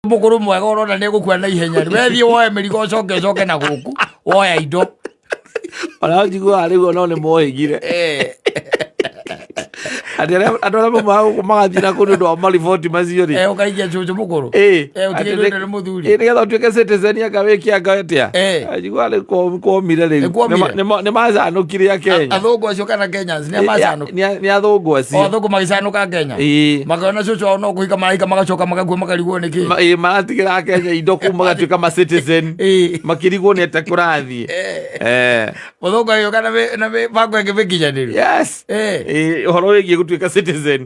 Mũkũrũ mwega ũrona nĩ gũkua na ihenya rĩ, we thiĩ woe mĩrigo ũcoke ũcoke na gũkũ woya indo. Ona njiguaga rĩu onao nĩ mohĩgire. Atĩ andũ arĩa maumaga gũkũ magathiĩ na kũu nĩ ũndũ wa mariboti macio rĩ. Ũkaikia cũcũ mũkũrũ. Atĩ Ũtigĩrwo nĩ mũthuri. Nĩgetha ũtuĩke citizen anga wĩke anga atĩa. Njiguaga rĩu kwomire rĩu. Nĩ kuomire? Nĩ macanũkire a Kenya. Athũngũ acio kana Kenyans nĩ macanũka. Nĩ athũngũ acio. O athũngũ magĩcanũka Kenya. Makona cũcũ wao no kũhika marahika magacoka magakua makarigwo nĩkĩ. Maratigĩra Kenya indo kũu magatuĩka ma citizen. Makĩrigwo nĩ atĩa kũrathiĩ. Mũthũngũ agĩũka na mĩbango ĩngĩ mĩkinyanĩru. Yes. Ũhoro wĩgiĩ gũtuĩka citizen.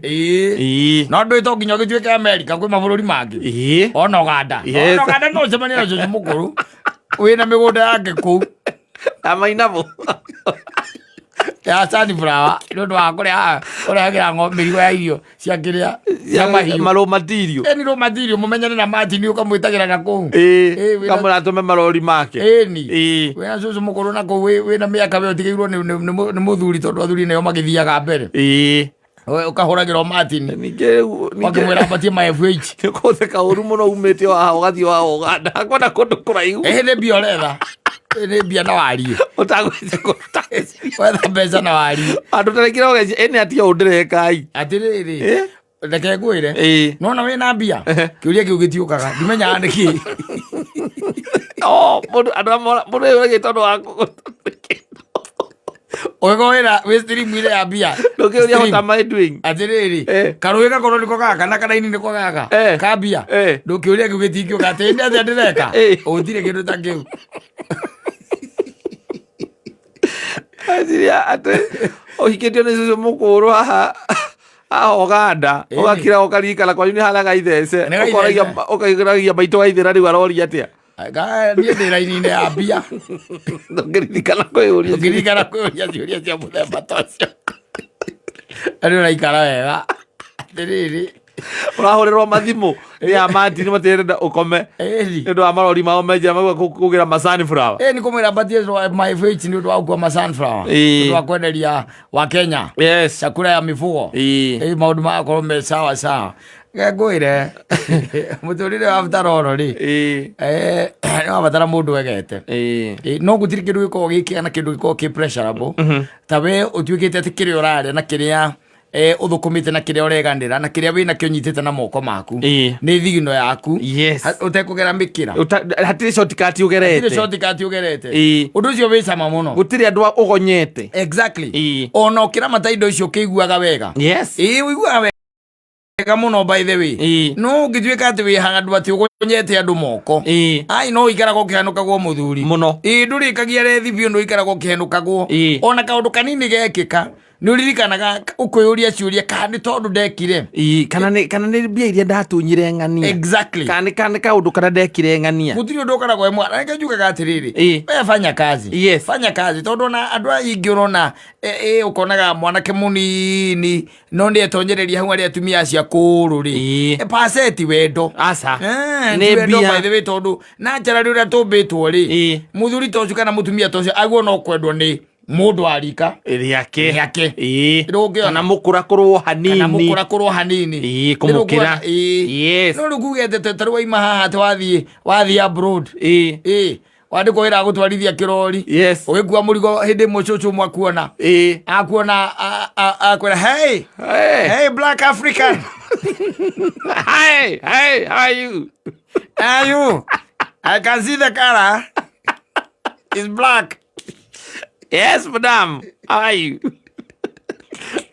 No ndũĩ to nginya ũgĩtuĩke Amerika, kwĩ mabũrũri mangĩ. Ona Uganda. Ona Uganda no ũcemanie na cũcũ mũkũrũ wĩna mĩgũnda yake kũu. Na mainabo. Ya sunflower nĩ ũndũ wa kũrĩa ũrehagĩra mĩrigo ya irio cia kĩrĩa cia mahiũ. Raw material. Ĩni raw material mũmenyane na Martin ũkamwĩtagĩra na kũu. Wĩna- Kamũra atũme marori make. Ĩni. Wĩna cũcũ mũkũrũ na kũu wĩna mĩaka we ũtigĩirwo nĩ mũthuri tondũ athuri nĩo magĩthiaga mbere. We ũkahũragĩrwo Martin. Ningĩ rĩu Wakĩmwĩra abatie ma FH. Nĩ kũtheka ũru mũno umĩte o haha ũgathiĩ wa Uganda kwenda kũndũ kũraihu. Nĩ mbia ũretha. Nĩ mbia na wariĩ. Ũtagwĩte kũruta. Wetha mbeca na wariĩ. Andũ ta rĩngĩ ũgeci ĩnĩ atia ũũ ndĩreka i. Atĩrĩrĩ. Reke ngwĩre. Nona wĩna mbia. Kĩũria kĩu gĩtiũkaga. Ndimenyaga nĩkĩ. Oh, mũndũ andũ amora mũndũ ũyũ ũragĩte tondũ wa Ũgĩkorwo wĩna wĩ stream-inĩ ya mbia. Ndũngĩũria what am I doing? Atĩrĩrĩ, karũĩ gakorwo nĩko gaka na karaini nĩko gaka ka mbia. Ndũkĩũria kĩu gĩtingĩũka atĩ nĩ atĩa ndĩreka. Gũtirĩ kĩndũ ta kĩu. Eciria atĩ ũhikĩtio nĩ cũcũ mũkũrũ haha haha Uganda ũgakira ũkaririkana kwanyu nĩ haraga ithece. Nĩ gaithece. Ũkoragia maitũ waithĩra rĩu aroria atĩa. Niĩ ndĩ raini-inĩ ya mbia. Ndũngĩririkana kwĩyũria. Ndũngĩririkana kwĩyũria ciũria cia mũthemba ta ũcio. Na nĩ ũraikara wega. Atĩrĩrĩ. Ũrahũrĩrwo mathimũ nĩ a Martin matirenda ũkome. Ĩni. Nĩ ũndũ wa marori mao menjera mauga kũgĩra ma sunflower. Ĩ nĩ kũmwĩra mbatie my FH nĩ ũndũ wa gũkua ma sunflower. Nĩ ũndũ wa kwenderia wa Kenya. Yes. Chakula ya mifugo. Ĩ maũndũ magakorwo me sawa sawa. Ngwĩre mũtũrĩre wa batara oro rĩ, nĩ wabatara mũndũ wegete. No gũtirĩ kĩndũ gĩkoragwo gĩ kĩega na kĩndũ gĩkoragwo kĩ pressurable ta we ũtuĩkĩte atĩ kĩrĩa ũrarĩa na kĩrĩa ũthũkũmĩte na kĩrĩa ũreganĩra na kĩrĩa wĩnakĩo nyitĩte na moko maku nĩ thigino yaku. Ũtekũgera mĩkĩra. Hatirĩ shortcut ũgerete. Hatirĩ shortcut ũgerete. Ũndũ ũcio wĩ cama mũno. Gũtirĩ andũ ũgonyete. Exactly. Ona ũkĩramata indo icio ũkĩiguaga wega. Ĩĩ, ũiguaga wega mũno by the way. No ũngĩtuĩka atĩ wĩ handũ atĩ ũgonyete andũ moko, ai, no ũikaraga ũkĩhanũkagwo mũthuri. Mũno. Ĩĩ, ndũrĩkagia rethi biũ, nĩ ũikaraga ũkĩhenũkagwo. Ona kaũndũ kanini gekĩka nĩ ũririkanaga ũkwĩyũria ciũria kana nĩ tondũ ndekire. Ĩĩ, kana nĩ mbia iria ndatunyire ng'ania. Kana nĩ kaũndũ karĩa ndekire ng'ania. Gũtirĩ ũndũ ũkoragwo wĩ mwega. Na nĩkĩo njugaga atĩrĩrĩ, we fanya kazi. Fanya kazi tondũ ona andũ aya aingĩ ũrona ũkonaga mwanake mũnini no nĩ etonyereria hau arĩa atumia acio akũrũ rĩ. Paseti wendo. Aca. Nĩ Nĩ wendo mbia. by the way, tondũ naturally ũrĩa tũmbĩtwo rĩ, mũthuri ta ũcio kana mũtumia ta ũcio agwo no kwendwo nĩ mũndũ wa rika rĩake. Rĩake. Ndũngĩona. Kana mũkũrakũrwo hanini. Kana mũkũrakũrwo hanini. Kũmũkĩra. Nĩ rũkuona. No rĩu kuge atĩ ta rĩu waima haha atĩ wathiĩ abroad. Wandĩkwo wĩra wa gũtwarithia kĩrori. Ũgĩkua mũrigo hĩndĩ ĩmwe cũcũ ũmwe akuona. Akuona akwĩra, "Hey." Hey. "Hey, black African." Hi, hey, how are you? "How are you? I can see the color is black." "Yes, madam. How are you?"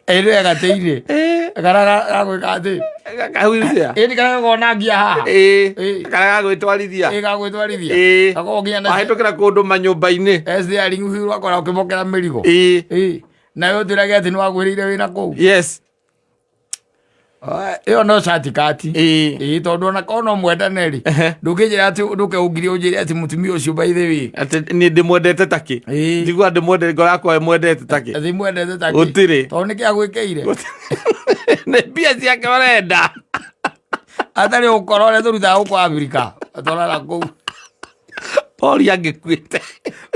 Ĩrĩ gatĩirĩ. Kana gagwĩka atĩ. Kahucia. Ĩni kana gakona ngia haha. Kana gagwĩtwarithia. Ĩ gagwĩtwarithia. Gakorwo nginya na Wahĩtũkĩra kũndũ manyũmba-inĩ. steering wheel wakora ũkĩmokera mĩrigo. Nawe ũtwĩrage atĩ nĩ wagwĩrĩire wĩna kũu. Ĩyo no shortcut. Ĩĩ, tondũ ona korwo no mwendane rĩ, ndũngĩnjĩra atĩ ndũke ũngirie ũnjĩre atĩ mũtumia ũcio by the way. Atĩ niĩ ndĩmwendete takĩ. Njigua ndĩmwendete, ngoro yakwa ĩmwendete takĩ. Atĩ mwendete takĩ. Gũtirĩ. Tondũ nĩkĩ agwĩkĩire? Nĩ mbia ciake ũrenda. Atarĩ ũkora ũrĩa tũrutaga gũkũ Afrika. Atwarana kũu. Pori angĩkuĩte.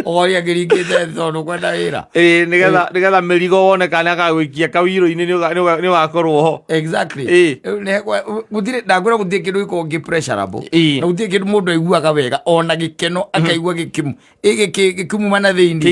Ũgoria ngĩringĩte tondũ kwenda wĩra. Ĩĩ, nĩgetha mĩrigo wone kana nĩagagũikia kawirũ-inĩ nĩũgakorwo ho. Exactly. Ĩĩ. Rĩu gũtirĩ ndakwĩra gũtirĩ kĩndũ gĩkoragwo kĩ pressurable. Ĩĩ. Na gũtirĩ kĩndũ mũndũ aiguaga wega ona gĩkeno akaigua gĩkĩmu gĩkĩmuma na thĩinĩ.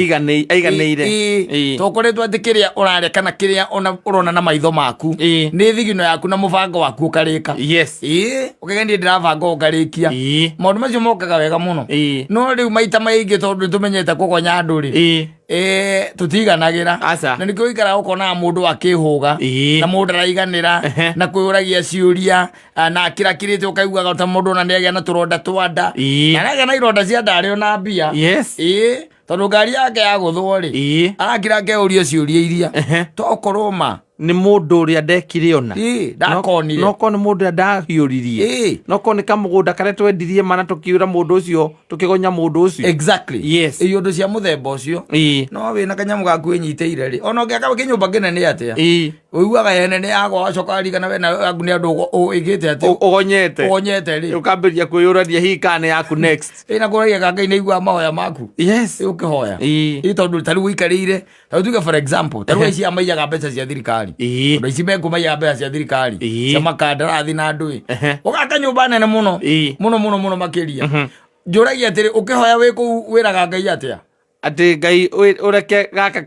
Aiganĩire. Ĩĩ. Tokoretwo atĩ kĩrĩa ũrarĩa kana kĩrĩa ona ũrona na maitho maku Ĩĩ. nĩ thigino yaku na mũbango waku ũkarĩka. Yes. Ĩĩ, ũkaiga niĩ ndĩrabanga ũkarĩkia. Ĩĩ. Maũndũ macio mokaga wega mũno. Ĩĩ. No rĩu maita maingĩ tondũ nĩtũmenyete kũgonya andũ rĩ, Ĩĩ. Tũtiganagĩra. Aca. Na nĩkĩo ũikaraga ũkonaga mũndũ akĩhũga Ĩĩ. na mũndũ araiganĩra Ehe. na kwĩyũragia ciũria, na akĩrakĩrĩte ũkaiguaga ta mũndũ ona nĩagĩa na tũronda twa nda. Ĩĩ. Na nĩagĩa na ironda cia nda arĩ ona mbia. Yes. Ĩĩ, tondũ ngari yake yagũthwo rĩ, Ĩĩ. arakira akeyũria ciũria iria. Ehe. Tokorwo ma. Nĩ mũndũ ũrĩa ndekire ona. Ĩĩ, ndakonire. No korwo nĩ mũndũ ũrĩa ndahiũririe. Ĩĩ. No korwo nĩ kamũgũnda karĩa twendirie mana tũkiũra mũndũ ũcio, tũkĩgonya mũndũ ũcio. Exactly. Yes. Ĩĩ, ũndũ cia mũthemba ũcio. Ĩĩ. No wĩna kanyamũ gaku wĩnyitĩire rĩ, ona ũngĩaka kĩnyũmba kĩnene atĩa? Ĩĩ. Ũiguaga yene nĩ yagwa wacoka warigana we nawe yaku nĩ andũ ĩkĩte atĩ Ũgonyete. Ũgonyete rĩ. Ũkambĩrĩria kwĩyũrania hihi kana nĩ yaku next. Ĩĩ, na kũragia ka Ngai nĩ aiguaga mahoya maku. Yes. Ĩĩ, ũkĩhoya. Ĩĩ. Ĩĩ, tondũ ta rĩu ũikarĩire, ta rĩu tuge for example, ta rĩu aici maiyaga mbeca cia thirikari. Ĩĩ. Tondũ aici mekũ maiyaga mbeca cia thirikari. Ĩĩ. Cia makandarathi na andũ ĩ. Ehe. Ũgaka nyũmba nene mũno. Ĩĩ. Mũno mũno mũno makĩria. Njũragia atĩrĩ, ũkĩhoya wĩ kũu wĩraga Ngai atĩa? Atĩ Ngai ũreke gaka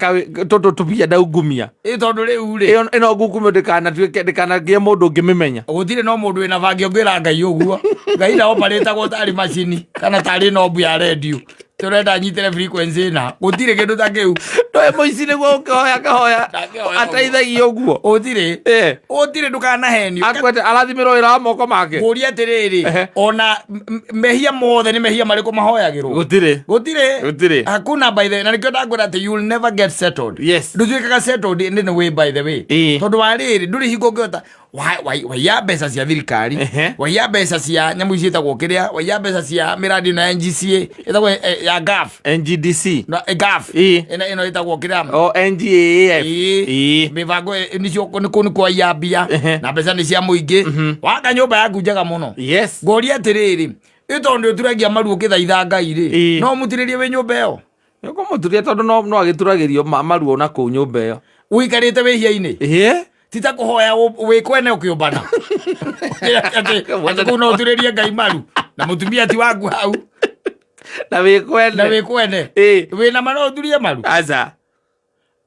tũtũ tũbia ndaungumia. Ĩ, tondũ rĩu rĩ. Ĩyo ĩno ngungumio ndĩkanatuĩke, ndĩkanagĩe mũndũ ũngĩmĩmenya. Gũtirĩ no mũndũ wĩna bangi ũngĩra Ngai ũguo. Ngai ndaoparĩtagwo tarĩ macini kana tarĩ nobu ya redio. Tũrenda nyitĩre frequency ĩna. Gũtirĩ kĩndũ ta kĩu. Ndũĩ mũici nĩguo ũkĩhoya kahoya Ndangĩhoya ũguo. ateithagia ũguo. Gũtirĩ. Ĩ. Gũtirĩ ndũkanahenio. Akwete arathimĩrwo wĩra wa moko make. Ngũria atĩrĩrĩ, Ehe. ona mehia mothe nĩ mehia marĩkũ mahoyagĩrwo? Gũtirĩ. Gũtirĩ. Gũtirĩ. Hakuna by the, na nĩkĩo ndakwĩra atĩ you'll never get settled. Yes. Ndũtuĩkaga settled in any way by the way. Ĩĩ. Tondũ wa rĩrĩ, ndũrĩ hingo ũngĩhota waiya mbeca cia thirikari, Ehe. waiya mbeca cia nyamũ ici ĩtagwo kĩrĩa, waiya mbeca cia mĩradi ĩno ya NGCA, ĩtagwo ya GAF. NGDC. No, GAF. Ĩĩ. Ĩno ĩtagwo kĩrĩa. O NGAF. Ĩĩ. Ĩĩ. Mĩbango nĩcio nĩ kũu nĩ kwaiya mbia Ehe. na mbeca nĩ cia mũingĩ. Waka nyũmba yaku njega mũno. Yes. Ngũria atĩrĩrĩ, ĩ tondũ nĩ ũturagia maru ũkĩthaitha Ngai rĩ, Ĩĩ. no ũmũturĩrie wĩ nyũmba ĩyo? Nĩũkũmũturia tondũ no agĩturagĩrio maru ona kũu nyũmba ĩyo. Ũikarĩte wĩhia-inĩ? Ĩĩ. Ti ta kũhoya wĩ kwene ũkĩũmbana. Atĩ kũu no ũturĩrie Ngai maru na mũtumia ti waku hau. Na wĩ kwene. Na wĩ kwene. Ĩĩ. Wĩna ma no ũturie maru? Aca.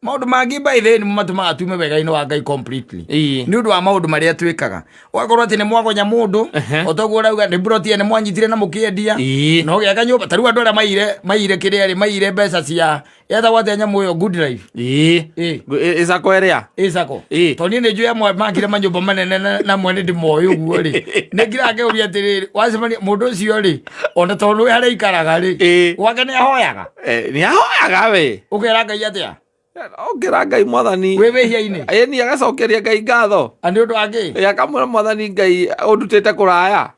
Maũndũ mangĩ by the way nĩmo matũmaga tume wega-inĩ wa Ngai completely. Ĩĩ. Nĩ ũndũ wa maũndũ marĩa twĩkaga. Ũgakorwo atĩ nĩ mwagonya mũndũ, Ehe. o toguo ũrauga nĩ plot ene mwanyitire na mũkĩendia. Ĩĩ. Na ũgĩaka nyũmba. Ta rĩu andũ arĩa maiyire kĩrĩa rĩ, maiyire mbeca cia, yetagwo atĩa nyamũ ĩyo, Good Life. Ĩĩ. Ĩĩ. Ĩcako ĩrĩa? Ĩ sacco. Ĩĩ. Tondũ niĩ nĩ njũĩ amwe makire manyũmba manene na amwe nĩ ndĩmoĩ ũguo rĩ. Nĩ ngiraga ngeyũria atĩrĩrĩ, wacemania mũndũ ũcio rĩ, ona tondũ harĩa aikaraga rĩ, Ĩĩ. gwake nĩ ahoyaga. Nĩ ahoyaga we. Ũkera Ngai atĩa? Ũngĩra Ngai mwathani. Wĩ wĩhia-inĩ? Ĩĩ, ni agacokeria Ngai ngatho. A nĩ ũndũ wa kĩ? Ĩĩ, akamwĩra mwathani Ngai ũndutĩte kũraya.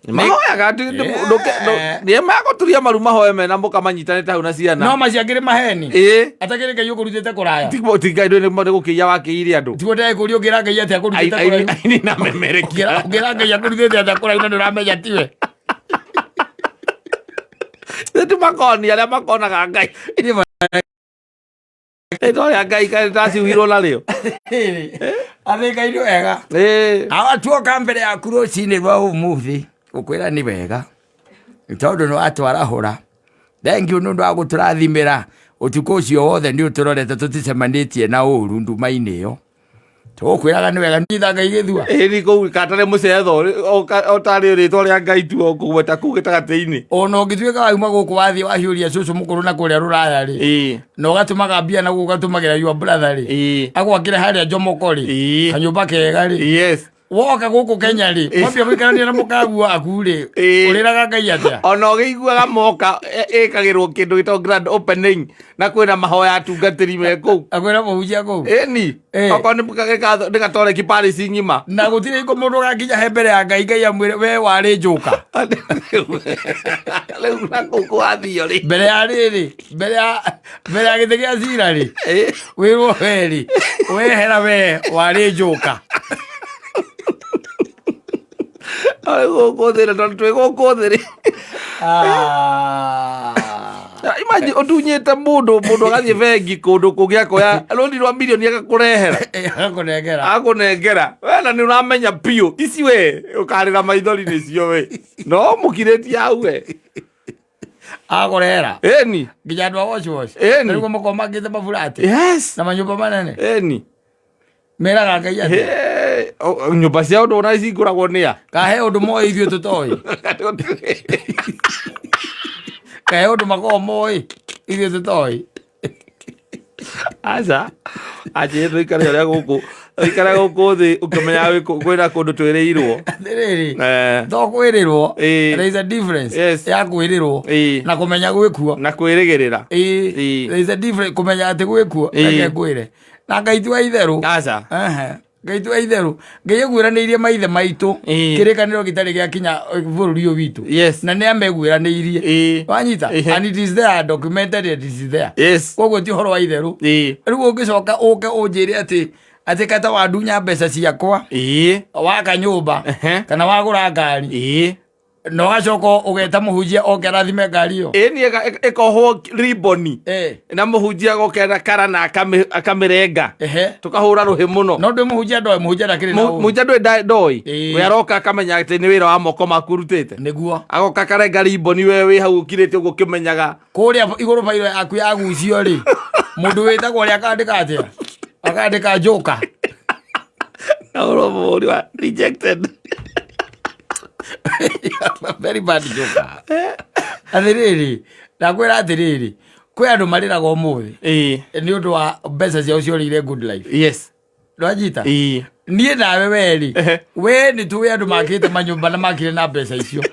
Mahoyaga nĩ megũturia maru mahoe mena mũka manyitanĩte hau na ciana. No macio angĩrĩ maheni. Ĩĩ. Atakĩrĩ Ngai ũkũrutĩte kũraya. Ti Ngai nĩ gũkĩiya wakĩire andũ. Tiguo ndĩrakũria ũngĩra Ngai atĩa akũrutĩte kũraihu. Aini na memerekia. Ũngĩra Ngai akũrutĩte atĩa kũraihu na ndũramenya tiwe. Nĩ makoni arĩa makonaga Ngai. Rĩtwa rĩa Ngai kaĩ rĩtaciuhirwo narĩo. Atĩ Ngai nĩ wega. Ĩĩ. Awa tuoka mbere yaku rũcinĩ rwa ũmũthĩ gũkwĩra nĩ wega nĩ tondũ nĩ watwarahũra. Thank you nĩ ũndũ wa gũtũrathimĩra ũtukũ ũcio wothe nĩ ũtũrorete tũticemanĩtie na ũru nduma-inĩ ĩyo. Tũgũkwĩraga nĩ wega nyita Ngai gĩthua. Ĩĩ ni kũu katarĩ mũcetho o tarĩ rĩtwa rĩa Ngai tu o kũgweta kũu gĩtagatĩ-inĩ. Ona ũngĩtuĩka wauma gũkũ wathiĩ wahiũria cũcũ mũkũrũ na kũrĩa rũraya rĩ. Ĩĩ. Na ũgatũmaga mbia na gũkũ ũgatũmagĩra your brother rĩ. Ĩĩ. Agwakĩre harĩa Jomoko rĩ. Ĩĩ. Kanyũmba kega rĩ. Yes. Woka gũkũ Kenya rĩ, wambia gũikarania na mũkaguo waku rĩ, Ĩĩ. ũrĩraga Ngai atĩa? Ona ũgĩiguaga moka ĩkagĩrwo kĩndũ gĩtagwo grand opening na kwĩna mahoya atungatĩri me kũu. Akwĩra mũhunjia kũu. Ĩni. Okorwo nĩ gatoreki parish ng'ima. Na gũtirĩ hingo mũndũ ũgakinya he mbere ya Ngai, Ngai amwĩre we warĩ njoka. Rĩu na kũu kũrathio rĩ. Mbere ya rĩrĩ, mbere ya gĩtĩ gĩa cira rĩ, wĩrwo we rĩ, wehera we warĩ njoka. Arĩ gũkũ thĩ rĩ, tondũ twĩ gũkũ thĩ rĩ. Ah. Imagine ũtunyĩte mũndũ, mũndũ agathiĩ bengi kũndũ kũngĩ akoya rũni rwa mirioni agakũrehera. Agakũnengera. Akũnengera we, na nĩ ũramenya biũ ici we ũkarĩra maithori nĩcio we, no mũkirĩtie hau we. Agakũrehera. Ĩni. Nginya andũ a wash wash. Ĩni. Nĩguo makoragwo makĩte maburati na manyũmba manene. Meraga Ngai atĩ Nyũmba cia ũndũ ona cingũragwo nĩ a? Kahe ũndũ moĩ ithuĩ tũtoĩ? Kahe ũndũ makoragwo moĩ ithuĩ tũtoĩ? Aca, anjĩre tũikare ũrĩa gũkũ, tũikare gũkũ thĩ ũkĩmenyaga kwĩna kũndũ twĩrĩirwo. Atĩrĩrĩ, to kwĩrĩrwo. There is a difference ya kwĩrĩrwo na kũmenya gwĩkuo. Na kwĩrĩgĩrĩra. There is a difference kũmenya atĩ gwĩkuo. Reke ngwĩre na Ngai ti wa itherũ. Aca. Ehe. Ngai ti wa itherũ. Ngai aguĩranĩirie maithe maitũ kĩrĩkanĩro gĩtarĩ gĩakinya bũrũri ũyũ witũ. Na nĩ ameguĩranĩirie. Wanyita? And it is there, documented, it is there. Koguo ti ũhoro wa itherũ. Rĩu ũngĩcoka ũke ũnjĩre atĩ kata wandunya mbeca ciakwa, waka nyũmba kana wagũra ngari, na ũgacoka ũgeta mũhunjia oke arathime ngari ĩyo. Ĩni, ĩkohwo riboni na mũhunjia agoka na kara na akamĩrenga. Tũkahũra rũhĩ mũno. No ndwĩ mũhunjia ndoĩ, mũhunjia ndakĩrĩ na ũũru. Mũhunjia ndũĩ ndoĩ. We aroka akamenya atĩ nĩ wĩra wa moko maku ũrutĩte. Nĩguo. Agoka akarenga riboni, we wĩ hau ũkirĩte ũguo ũkĩmenyaga. Kũrĩa igũrũ bairo yaku yagucio rĩ, mũndũ wĩtagwo ũrĩa akandĩka atĩa? Akandĩka njoka. Na ũromo wa rejected. Very bad joker. Atĩrĩrĩ, ndakwĩra atĩrĩrĩ, kwĩ andũ marĩraga ũmũthĩ nĩ ũndũ wa mbeca ciao ciorĩire good life. Ndwanyita? Niĩ nawe werĩ, we nĩ tũĩ andũ makĩte manyũmba na makire na mbeca icio.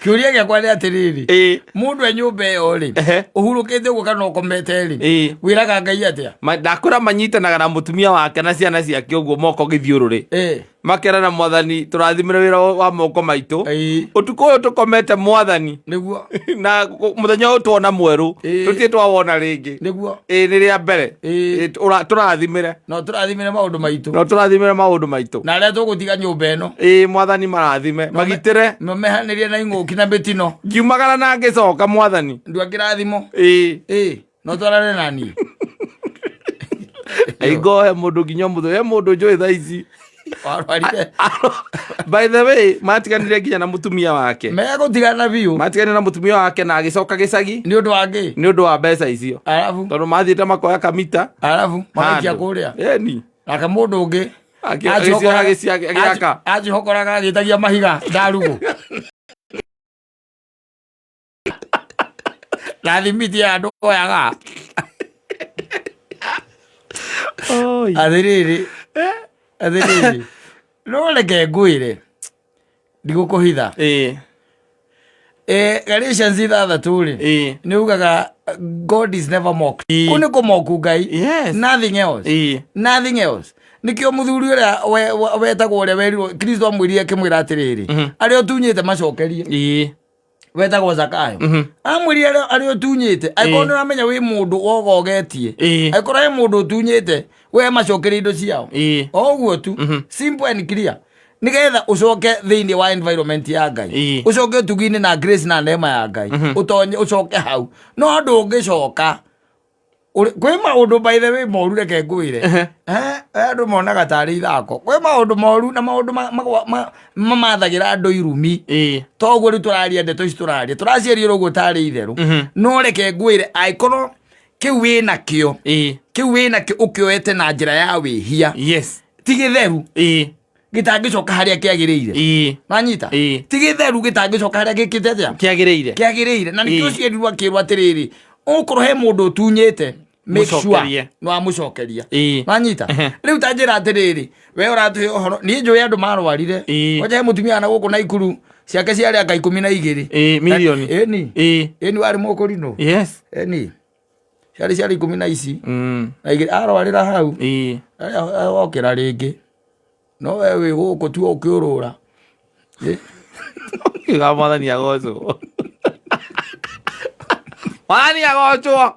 Kĩũria gĩakwa nĩ atĩrĩrĩ, mũndũ e nyũmba ĩyo rĩ, ũhurũkĩte ũguo kana ũkomete rĩ, wĩraga Ngai atĩa? Ndakwĩra manyitanaga na mũtumia wake na ciana ciake ũguo moko gĩthiũrũrĩ, makerana, "Mwathani, tũrathimĩre wĩra wa moko maitũ. Ũtukũ ũyũ tũkomete, Mwathani, na mũthenya ũyũ tuona mwerũ, tũtirĩ twawona rĩngĩ. Ĩ nĩ rĩa mbere. Tũrathimĩre. No tũrathimĩre maũndũ maitũ. No tũrathimĩre maũndũ maitũ. Na arĩa tũgũtiga nyũmba ĩno. Ĩ Mwathani, marathime, magitĩre. Mehanĩrie na ing'ũki na mĩtino. Ngiumagara na ngĩcoka, Mwathani. Ndua kĩrathimo. No twarane na niĩ. Aingohe mũndũ nginya mũthũ he mũndũ njũĩ thaa ici. Warwarire. By the way, matiganire nginya na mũtumia wake. Megũtigana biũ. Matiganire na mũtumia wake na agĩcoka gĩcagi. Nĩ ũndũ wa ngĩ? Nĩ ũndũ wa mbeca icio. Arabu? Tondũ mathiĩte makoya kamita. Arabu magaikia handũ. kũrĩa. Ĩni. Nake mũndũ ũngĩ Agĩaka. Acihokoraga agĩtagia mahiga ndarugũ na thimiti ya andũ oyaga. Atĩrĩrĩ, atĩrĩrĩ, no reke ngwĩre, ndigũkũhitha. Galatians 6 rĩ, nĩ ugaga God is never mocked. Kũ nĩ kũmoku Ngai. Nothing else. Nothing else. Nĩkĩo mũthuri ũrĩa wetagwo ũrĩa werirwo Kristo amwĩrire akĩmwĩra atĩrĩrĩ, arĩa ũtunyĩte macokerie. Wetagwo Zakayo. Amwĩrire arĩa ũtunyĩte, angĩkorwo nĩ ũramenya wĩ mũndũ wogogetie, angĩkorwo he mũndũ ũtunyĩte, we macokerie indo ciao. O ũguo tu. Simple and clear. Nigetha ũcoke thĩinĩ wa environment ya Ngai, ũcoke ũtugi-inĩ na grace na neema ya Ngai, ũtonye ũcoke hau. No ndũngĩcoka. Kwĩ maũndũ, by the way, moru, reke ngwĩre. Andũ monaga tarĩ ithako. Kwĩ maũndũ moru na maũndũ mamathagĩra andũ irumi. Toguo rĩu tũraria ndeto ici tũraria, tũraciaria ũguo tarĩ itherũ. No reke ngwĩre, angĩkorwo kĩu wĩnakĩo, kĩu wĩnakĩo ũkĩoete na njĩra ya wĩhia, ti gĩtheru, gĩtangĩcoka harĩa kĩagĩrĩire. Wanyita? Ti gĩtheru, gĩtangĩcoka harĩa gĩkĩte atĩa? Kĩagĩrĩire. Kĩagĩrĩire. Na nĩkĩo ciĩrirwo akĩrwo atĩrĩrĩ, ũkorwo he mũndũ ũtunyĩte, make sure Mũcokerie. nĩ wamũcokeria. Wanyita? Rĩu ta njĩra atĩrĩrĩ, we ũratũhe ũhoro, niĩ njũĩ andũ marwarire. Kwanja he mũtumia na gũkũ Naikuru ciake ciarĩ anga 12. Mirioni. Ĩni. Ĩni, warĩ mũkũrinũ. Ĩni, ciarĩ ikũmi na ici na igĩrĩ, arwarĩra hau. Okĩra rĩngĩ, no we wĩ gũkũ tu ũkĩũrũra. Kiuga Mwathani agocwo, Mwathani agocwo,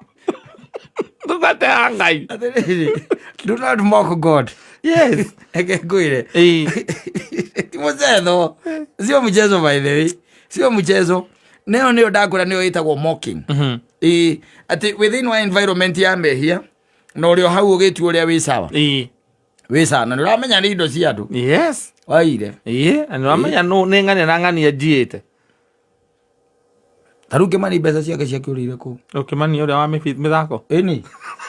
ndungata ya Ngai. Atĩrĩrĩ, do not mock God. Reke ngwĩre, ti mchezo, sio mchezo, by the way. Sio mchezo. Nĩyo nĩyo ndakwĩra nĩyo ĩtagwo mocking. Ĩĩ, atĩ wĩ thĩinĩ wa environment ya mehia na ũrĩ o hau ũgĩtua ũrĩa wĩ sawa. Wĩ sawa na nĩ ũramenya nĩ indo cia andũ. Yes. Waire. Ĩĩ, na nĩ ũramenya nũ nĩ ng'ania na ng'ania njiĩte. Ta rĩu Kĩmani mbeca ciake ciakĩũrĩire kũu. Ũ Kĩmani ũrĩa wa mĩthako. Ĩni.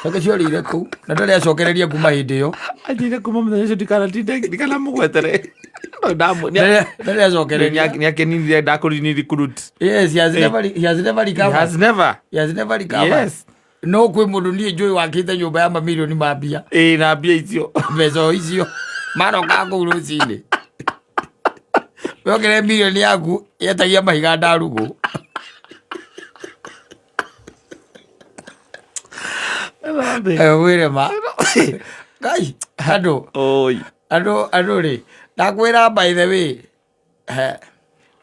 Ciake ciorĩire kũu na ndarĩ acokereria kuma hĩndĩ ĩyo. Anjĩire kuma mũthenya ũcio ndikanatinde ndikanamũgwetere. No Ndarĩ acokereria. Nĩ akeninire ndakũrini recruit. Yes, he has never he has never He recovered. has never. He has never recovered. Yes. No kwĩ mũndũ niĩ njũĩ wakĩte nyũmba ya mamirioni ma mbia. Ĩĩ na mbia icio. Mbeca o icio maroka kũu rũcinĩ. Wekere mirioni yaku yetagia mahiga ndarugũ. Wĩre ma. Ngai, andũ Oi. andũ andũ rĩ ndakwĩra by the way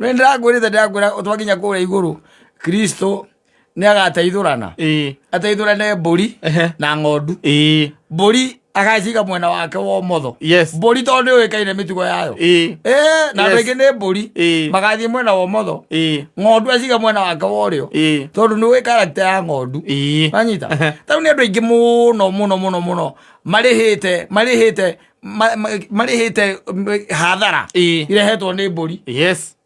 nĩ ndĩrakwĩrĩte ndĩrakwĩra twakinya kũrĩa igũrũ Kristo nĩ agateithũrana Ĩĩ. ateithũrane mbũri na ng'ondu. Ĩĩ. Mbũri agaciga mwena wake wa ũmotho. Yes. Mbũri tondũ nĩ ũĩkaine mĩtugo yayo. Ĩĩ. Na andũ Yes. aingĩ nĩ mbũri. Ĩĩ. Magathiĩ mwena wa ũmotho. Ĩĩ. Ng'ondu aciga mwena wake wa ũrĩo. Ĩĩ. Tondũ nĩ ũĩ character ya ng'ondu. Ĩĩ. Wanyita? Ta rĩu nĩ andũ aingĩ mũno mũno mũno mũno marĩhĩte marĩhĩte marĩhĩte hathara Ĩĩ. irehetwo nĩ mbũri. Yes.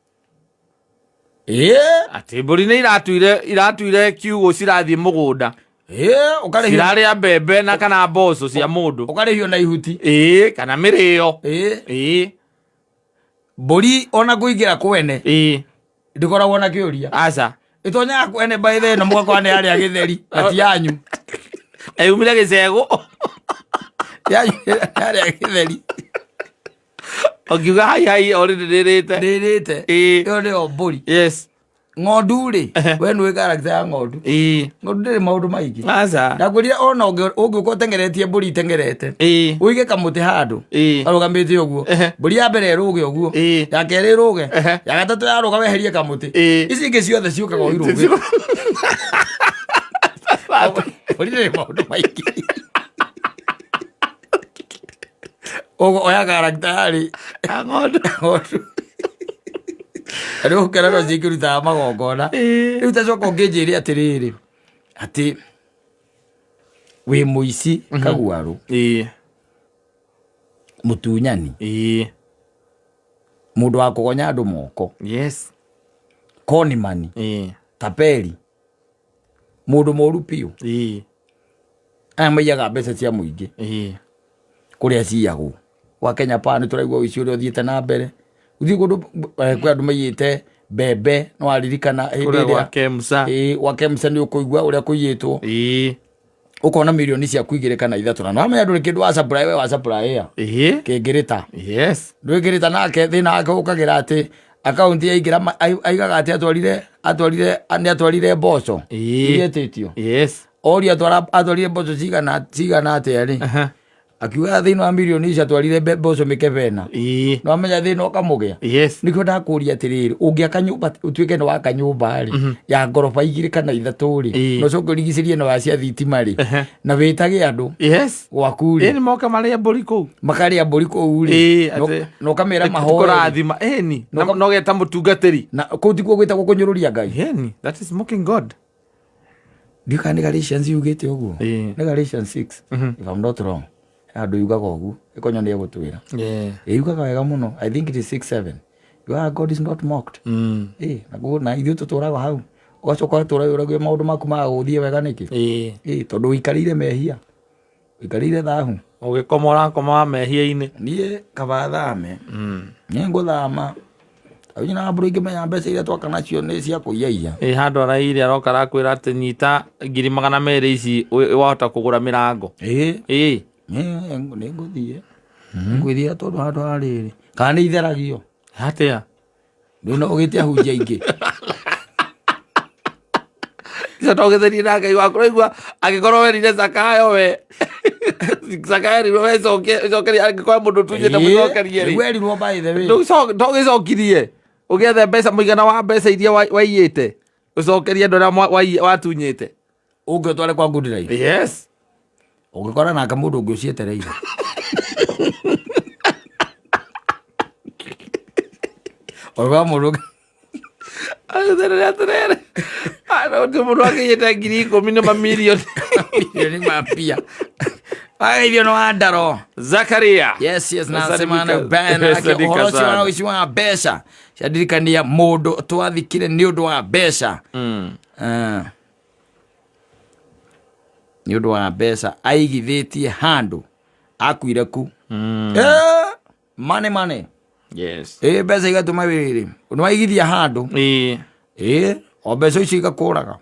Ĩĩ. Atĩ mbũri nĩ iratuire kiugũ cirathiĩ mũgũnda. Ĩĩ, ũkarĩhio Cirarĩa mbembe na kana mboco cia mũndũ. ũkarĩhio na ihuti. Ĩĩ, kana mĩrĩo. Ĩĩ. Ĩĩ. Mbũri ona kũingĩra kwene Ĩĩ. ndĩkoragwo na kĩũria. Aca. Ĩtonyaga kwene by the na mũgakora nĩ yarĩa gĩtheri na ti yanyu. Yumire gĩcegũ. Yanyu yarĩa gĩtheri. Ũngiuga hai hai already ndĩrĩte. Ndĩrĩte. Ĩĩ. Ĩyo nĩyo mbũri. Yes. Ng'ondu rĩ, we nĩũĩ character ya ng'ondu. Ĩĩ. Ng'ondu ndĩrĩ maũndũ maingĩ. Aca. Ndakwĩrire ona ũngĩũka ũteng'eretie mbũri itengerete. Ĩĩ. Ũige kamũtĩ handũ. Ĩĩ. Karũgamĩte ũguo. Mbũri ya mbere ĩrũge ũguo. Ĩĩ. Ya kerĩ ĩrũge. Ya gatatũ yarũga weherie kamũtĩ. Ĩĩ. Ici ingĩ ciothe ciũkaga o irũgĩte. Mbũri ndĩrĩ maũndũ maingĩ. Ũguo oya character yarĩ Ya ng'ondu. ng'ondu. Rĩu ũkera no cikĩrutaga magongona. Ĩĩ. Rĩu tacoka ũngĩnjĩre atĩrĩrĩ atĩ wĩ mũici kaguarũ. Ĩĩ. Mũtunyani. Ĩĩ. Mũndũ wa kũgonya andũ moko. Yes. Konimani. Ĩĩ. Tapeli. Mũndũ mũru biũ. Ĩĩ. Aya maiyaga mbeca cia mũingĩ. Ĩĩ. Kũrĩa ciyagwo. Gwa Kenya Power nĩ tũraigua ũici ũrĩa ũthiĩte na mbere. Ũthiĩ kũndũ kwĩ andũ maiyĩte mbembe, nĩ waririkana hĩndĩ Kũrĩa gwa ĩrĩa Kemsa. Ĩĩ, gwa Kemsa nĩ ũkũigua ũrĩa kũiyĩtwo. Ĩĩ. Ũkona mirioni ciaku igĩrĩ kana ithatũ na nĩwamenya ndũrĩ kĩndũ wa supply we wa supply ya. Ĩĩ. Kĩngĩrĩta. Yes. Ndwĩkĩrĩta nake thĩna wake ũkagĩra atĩ akaunti yaingĩra aigaga atĩ nĩ atwarire mboco. Ĩĩ. Iria ĩtĩtio. Yes. Oria atwarire mboco cigana atĩa rĩ? Akiuga thĩinĩ wa mirioni icio atwarire mboco mĩkebe ĩna. Ĩĩ. Nĩwamenya thĩna ũkamũgĩa. Yes. Nĩkĩo ndakũria atĩrĩrĩ, ũngĩaka nyũmba ũtuĩke nĩ waka nyũmba rĩ, ya ngoroba igĩrĩ kana ithatũ rĩ, Ĩĩ. na ũcoke ũrigicĩrie na wa cia thitima rĩ, na wĩtage andũ Yes. gwaku rĩ. Ĩĩ, nĩ moka marĩe mbũri kũu. Makarĩa mbũri kũu rĩ. Ĩĩ, atĩ Na ũkamera mahoe rĩ. Kũrathima. Ĩni. Na Na ũgeta mũtungatĩri. Na kũu tikuo gwĩtagwo kũnyũrũria Ngai. Ĩni, that is mocking God. Ndiũĩ kana nĩ Galatians yugĩte ũguo. Ĩĩ. Nĩ Galatians 6. If I'm not wrong. Handũ yugaga ũguo. Ĩkonyo nĩ egũtwĩra. Yeah. Ĩĩ, yugaga wega mũno. I think it is 6-7. Yugaga God is not mocked. Ĩĩ, naguo na ithuĩ tũtũraga hau. Ũgacoka ũgatũra wĩũragia maũndũ maku maga gũthiĩ wega nĩkĩ? Ĩĩ. Ĩĩ, tondũ ũikarĩire mehia. Ũikarĩire thahu. Ũgĩkoma ũrakoma wa mehia-inĩ. Niĩ kaba thame. Niĩ ngũthama. Rĩu nyina mbũri ingĩmenya mbeca iria twaka nacio nĩ cia kũiyaiya. Ĩĩ, handũ araiyire aroka arakwĩra atĩ nyita ngiri magana merĩ ici wahota kũgũra mĩrango. Ĩĩ. Ĩĩ. Niĩ nĩ ngũthiĩ. Ngwĩthiĩra tondũ handũ ha rĩrĩ. Kana nĩ itheragio. Atĩa? Ndũĩ no ũgĩte ahunjia aingĩ. Icio to gĩtherie na Ngai waku. Ũraigua angĩkorwo werire Zakayo we. Zakayo erirwo we cokeria angĩkorwo mũndũ ũtunyĩte mũcokerie rĩ. Nĩguo erirwo by the way. Ndũ gĩcokirie. Ũgĩethe mbeca mũigana wa mbeca iria waiyĩte. Ũcokerie andũ arĩa watunyĩte. Ũngĩ ũtware kwa Good Life. Yes. Ũngĩkora nake mũndũ ũngĩ ũcietereire. Ũngĩkora mũndũ ũngĩ. Atĩrĩrĩ, atĩrĩrĩ. Ti mũndũ akĩiyĩte 10,000 nĩ mamirioni. Milioni ma mbia. Wageithio nĩ wandaro. Zakaria. Yes, na Sadika- sema na Ben ake Sadika ũhoro ũcio sana. wa ũici wa mbeca. Ciandirikania mũndũ twathikire nĩ ũndũ wa mbeca. Ah. Nĩ ũndũ wa mbeca aigithĩtie handũ akuire ku. Eh, money money. Yes. Ĩ mbeca igatũma wĩrĩ. Nĩ waigithia handũ. Ĩĩ. Ĩ o mbeca icio igakũraga.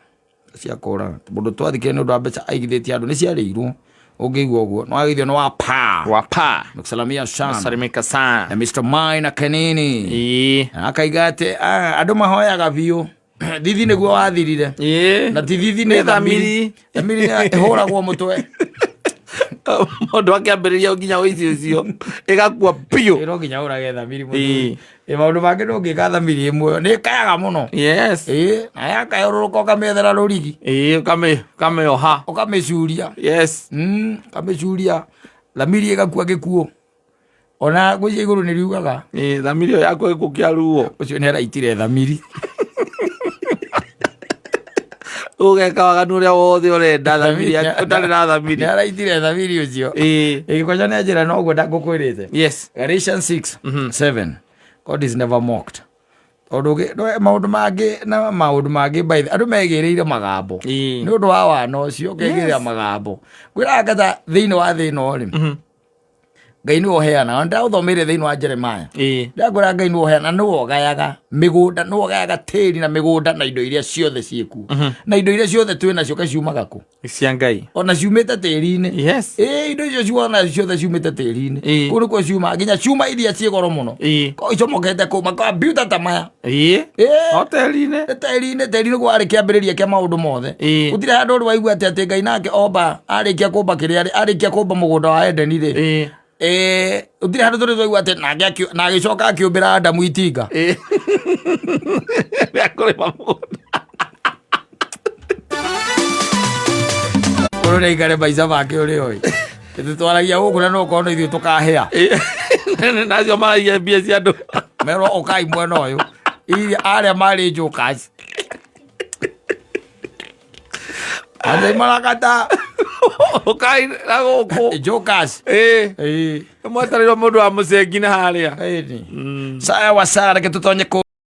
Ciakũraga. Mũndũ twathikire nĩ ũndũ wa mbeca aigithĩtie handũ nĩ ciarĩirwo. Ũngĩigua ũguo. Nĩ wageithio nĩ wa pa. Wa pa. Nakusalamia sana. Salimika sana. Na Mr. Maina Kanini. Ĩĩ. Akaiga atĩ ah, andũ mahoyaga biũ. Thithi nĩguo wathirire. Ĩĩ. Na ti thithi Nĩ nĩ thamiri. thamiri. Thamiri nĩ ĩhũragwo mũtwe. Mũndũ akĩambĩrĩria nginya ũici ũcio ĩgakua biũ. Ĩ no nginya ũrage thamiri Ĩĩ. mũthuri. Ĩ maũndũ mangĩ ndũngĩka thamiri ĩmwe nĩ ĩkayaga mũno. Yes. Ĩ na yakayũrũrũka ũkamĩethera rũrigi. Ĩĩ ũkamĩoha. Ũkamĩcuria. Yes. Ũkamĩcuria. Thamiri ĩgakua gĩkuũ. Ona ngwĩciria igũrũ nĩ riugaga. Ĩĩ thamiri ĩyo yakua gĩkuũ kĩa ruo. Ũcio nĩ araitire thamiri. Ũgeka waganu ũrĩa wothe ũrenda thamiri ũtarĩ na thamiri. Nĩ araitire thamiri ũcio. Ĩĩ. Ĩgĩkonya nĩ njĩra noguo ngũkwĩrĩte. Yes. Galatians 6, 7. God is never mocked. Tondũ maũndũ mangĩ na maũndũ mangĩ by the andũ megĩrĩire magambo. Ĩĩ. Nĩ ũndũ wa wana ũcio ũkegĩrĩra magambo. Ngwĩraga ngata thĩinĩ wa thĩ ĩno rĩ. Ngai nĩwe ũheanaga. Ndagũthomeire thĩinĩ wa Jeremiah. Ĩĩ. Ndĩrakwĩra Ngai nĩwe ũheanaga, nĩwe ũgayaga mĩgũnda, nĩwe ũgayaga tĩri na mĩgũnda na indo iria ciothe ciĩkuo. Na indo iria ciothe twĩ nacio kaĩ ciumaga kũ? Cia Ngai. Ona ciumĩte tĩri-inĩ. Yes. Ĩĩ, indo icio ciona ciothe ciumĩte tĩri-inĩ. Ĩĩ. Kũu nĩkuo ciumaga, nginya ciuma iria ciĩ goro mũno. Ĩĩ. Ko icomokete kũu, makombiuta ta maya. Ĩĩ. Ĩĩ. Hoteli-inĩ. Tĩri-inĩ, tĩri nĩguo warĩ kĩambĩrĩria kĩa maũndũ mothe. Ĩĩ. Gũtirĩ handũ ũrĩ waigua atĩ atĩ Ngai nake omba, arĩkia kũmba kĩrĩa rĩ, arĩkia kũmba mũgũnda wa Edeni rĩ. Ĩĩ. Ĩĩ, gũtirĩ handũ tũrĩ twaigua atĩ nake na agĩcoka akĩũmbĩra Adamu itinga. Ĩĩ. Rĩa kũrĩma mũgũnda. Ũyũ nĩ aikare maica make ũrĩa oĩ. Tũtwaragia gũkũ na no ũkorwo no ithuĩ tũkahĩa. Ĩĩ. Nacio maraiya mbia cia andũ. Merwo ũkai mwena ũyũ. Iria arĩa marĩ jokers. Andũ marakata Ũkai na gũkũ. jokers. Ĩĩ. Ĩĩ. Mwetereirwo mũndũ wa mũcengi na harĩa. Ĩĩ. Sawa sawa, reke tũtonye kũ